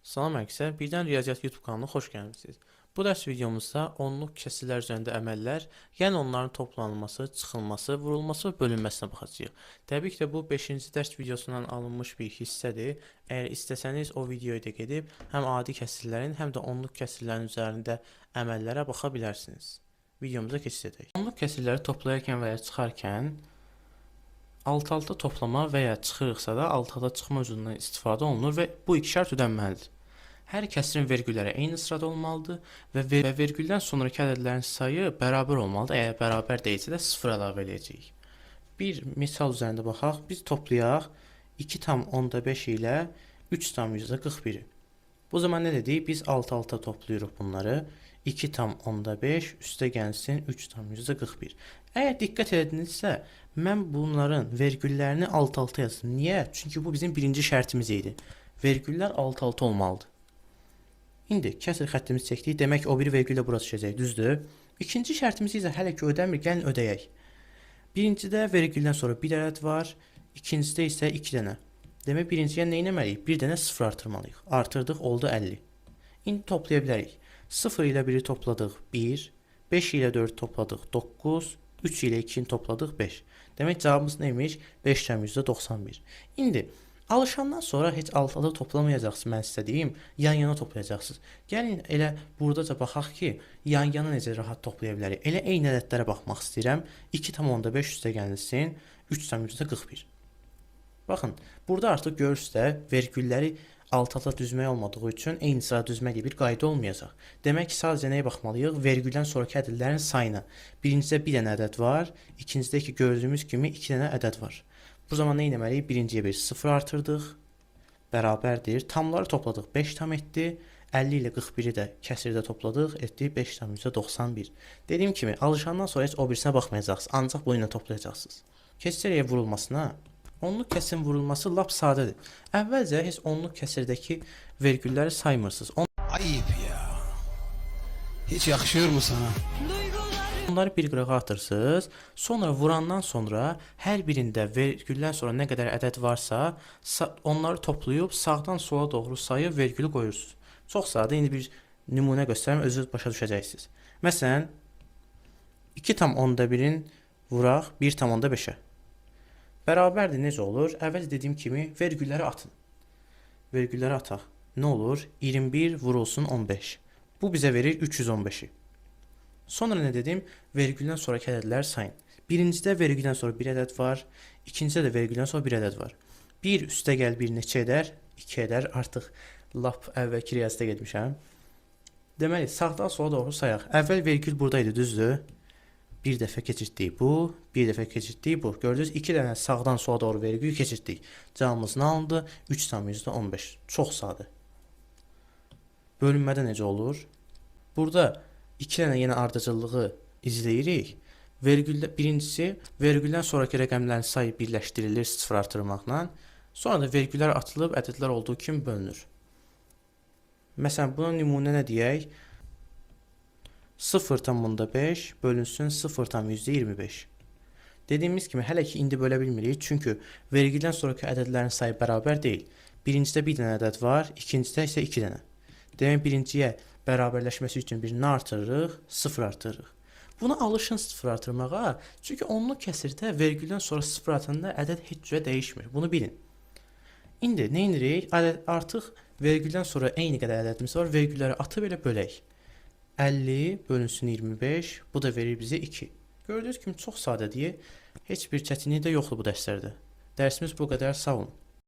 Salam hər Birdən Riyaziyyat YouTube kanalına xoş gəlmisiniz. Bu dərs videomuzda onluq kəsirlər üzərində əməllər, yəni onların toplanılması, çıxılması, vurulması və bölünməsinə baxacağıq. Təbii ki də bu 5-ci dərs videosundan alınmış bir hissədir. Əgər istəsəniz o videoyu da gedib həm adi kəsirlərin, həm də onluq kəsirlərin üzərində əməllərə baxa bilərsiniz. Videomuza keçid edək. Onluq kəsirləri toplayarkən və ya çıxarkən alt-alta toplama və ya çıxırıqsa da alt-alta çıxma üsulundan istifadə olunur və bu iki şərt ödənməlidir. Hər kəsirin vergülləri eyni sırada olmalıdır və, vergüldən sonrakı ədədlərin sayı bərabər olmalıdır. Əgər bərabər deyilsə də 0 əlavə eləyəcəyik. Bir misal üzərində baxaq. Biz toplayaq 2,5 ilə 3,41-i. Bu zaman nə dedik? Biz alt-alta toplayırıq bunları. 2,5 üstə gəlsin 3,41. Əgər diqqət edinizsə, mən bunların vergüllərini alt-alta yazdım. Niyə? Çünki bu bizim birinci şərtimiz idi. Vergüllər alt-alta olmalıdır. İndi kəsir xəttimizi çəkdik. Demək o biri vergül də bura düşəcək, düzdür? İkinci şərtimizi isə hələ ki ödəmir, gəlin ödəyək. Birincidə vergüldən sonra bir ədəd var, ikincidə isə 2 dənə. Demək birinciyə nə etməliyik? Bir dənə 0 artırmalıyıq. Artırdıq, oldu 50. İndi toplaya bilərik. 0 ilə 1-i topladıq 1, 5 ilə 4 topladıq 9, 3 ilə 2-ni topladıq 5. Demək cavabımız neymiş? 5,91. İndi alışandan sonra heç alt-alta toplamayacaqsınız, mən sizə deyim, yan-yana toplayacaqsınız. Gəlin elə buradaca baxaq ki, yan-yana necə rahat toplaya bilərik. Elə eyni ədədlərə baxmaq istəyirəm. 2,5 üstə gəlsin 3,41. Baxın, burada artıq görürsünüz də vergülləri alt-alta düzmək olmadığı üçün eyni sırada düzmək deyə bir qayda olmayacaq. Demək ki, sadəcə nəyə baxmalıyıq? Vergüldən sonrakı ədədlərin sayına. Birincidə bir dənə ədəd var, ikincidə ki gördüyümüz kimi 2 dənə ədəd var. Bu zaman nə etməliyik? Birinciyə bir 0 artırdıq. Bərabərdir. Tamları topladıq. 5 tam etdi. 50 ilə 41-i də kəsirdə topladıq. Etdi 5,91. Dediyim kimi, alışandan sonra heç o birisinə baxmayacaqsınız. Ancaq bu ilə toplayacaqsınız. Keçsək vurulmasına. Onluq kəsirin vurulması lap sadədir. Əvvəlcə heç onluq kəsirdəki vergülləri saymırsınız. Ayıp ya. Hiç yakışıyor mu sana? Onları bir qırağa atırsınız. Sonra vurandan sonra hər birində vergüldən sonra nə qədər ədəd varsa, onları toplayıb sağdan sola doğru sayıb vergülü qoyursunuz. Çox sadə. İndi bir nümunə göstərim, özünüz başa düşəcəksiniz. Məsələn, 2,1-in vuraq 1,5-ə. Bərabərdir necə olur? Əvvəl dediyim kimi vergülləri atın. Vergülləri ataq. Nə olur? 21 vurulsun 15. Bu bizə verir 315-i. Sonra nə dedim? Vergüldən sonrakı ədədlər sayın. Birincidə vergüldən sonra bir ədəd var, ikincidə də vergüldən sonra bir ədəd var. 1 üstə gəl 1 neçə edər? 2 edər. Artıq lap əvvəlki riyaziyyətə getmişəm. Deməli, sağdan sola doğru sayaq. Əvvəl vergül burada idi, düzdür? Bir dəfə keçirtdik bu, bir dəfə keçirtdik bu. Gördünüz, 2 dənə sağdan sola doğru vergül keçirtdik. Cavabımız nə alındı? 3,15. Çox sadə. Bölünmədə necə olur? Burada 2 dənə yenə ardıcıllığı izləyirik. Vergüldə birincisi vergüldən sonrakı rəqəmlərin sayı birləşdirilir sıfır artırmaqla. Sonra da vergüllər atılıb ədədlər olduğu kimi bölünür. Məsələn, buna nümunə nə deyək? 0,5 bölünsün 0,25. Dediyimiz kimi hələ ki indi bölə bilmirik, çünki vergüldən sonrakı ədədlərin sayı bərabər deyil. Birincidə bir dənə ədəd var, ikincidə isə 2 dənə. Demək birinciyə bərabərləşməsi üçün bir nə artırırıq? 0 artırırıq. Buna alışın 0 artırmağa, çünki onluq kəsirdə vergüldən sonra 0 atanda ədəd heç cürə dəyişmir. Bunu bilin. İndi nə edirik? Ədəd artıq vergüldən sonra eyni qədər ədədimiz var. Vergülləri atıb elə bölək. 50 bölünsün 25, bu da verir bizə 2. Gördüyünüz kimi çox sadədir. Heç bir çətinlik də yoxdur bu dərslərdə. Dərsimiz bu qədər. Sağ olun.